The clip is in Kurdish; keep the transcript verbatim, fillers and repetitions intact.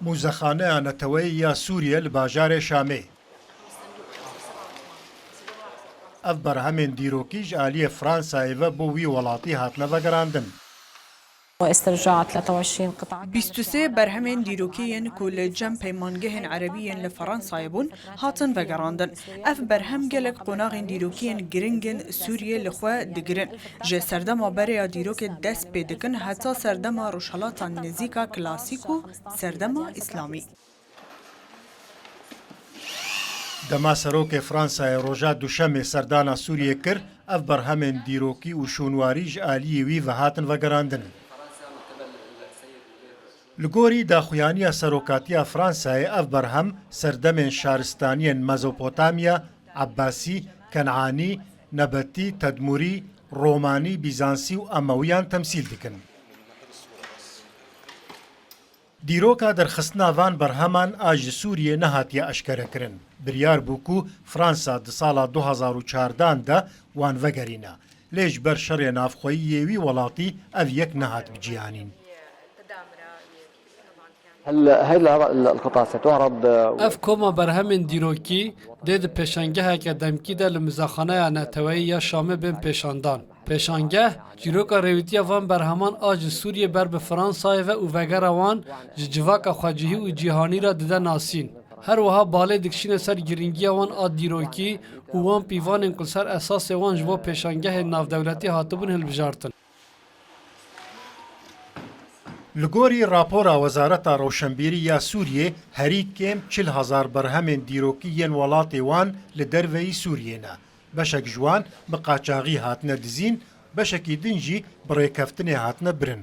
Muzexaneya Neteweyî ya Sûriyê li bajarê Şamê. Ev berhemên dîrokî ji aliyê Fransayê ve bo wî welatî hatine vegerandin. واسترجاع ثلاثة وعشرين قطعة. Bîst û sê berhemên dîrokî yên ku li cem peymangehên erebî yên li Fransayê bûn, hatin vegerandin. Ev berhem gelek qonaxên dîrokî yên giring in Sûriyê li xwe digirin. Ji serdema berê ya dîrokê dest pê dikin heta serdema Rojhelata Nêzîka klasîk û serdema îslamî. Dema Serokê Fransayê roja Duşemê serdana Sûriyê kir, ev berhemên dîrokî û şûnwarî ji aliyê wî ve hatin vegerandin. Li gorî daxuyaniya serokatiya Fransayê ev berhem serdemên şaristaniyên Mezopotamya, Ebbasî, Kenanî, Nebetî, Tedmurî, Romanî, Bîzansî û Emewiyan temsîl dikin. Dîroka derxistina van berheman a ji Sûriyê nehatiye eşkerekirin. Biryar bû ku Fransa di sala du hazar û çardan de wan vegerîne. Lê ji ber şerê navxweyî yê wî welatî ev yek nehat biciyanîn. هل هاي القطعة ستعرض Ev koma berhemên dîrokî dê di pêşangeheke demkî de li Muzexaneya Neteweyî ya Şamê bên pêşandan. Pêşangeh, çîroka rêwîtiya van berheman a ji Sûriyê ber bi Fransayê ve û vegera wan ji civaka xwecihî û cîhanî re dide nasîn. Her wiha balê dikişîne ser girîngiya wan a dîrokî û wan pîvanên ku li ser esasê wan ji bo pêşangehên navdewletî hatibûn hilbijartin. Li gorî rapora Wezareta Rewşenbîrî ya Sûriyê, herî kêm çil hezar berhemên dîrokî yên welatê wan li derveyî Sûriyê ne. Beşek ji wan bi qaçaxî hatine dizîn, beşekî din jî bi rêkeftinê hatine birin.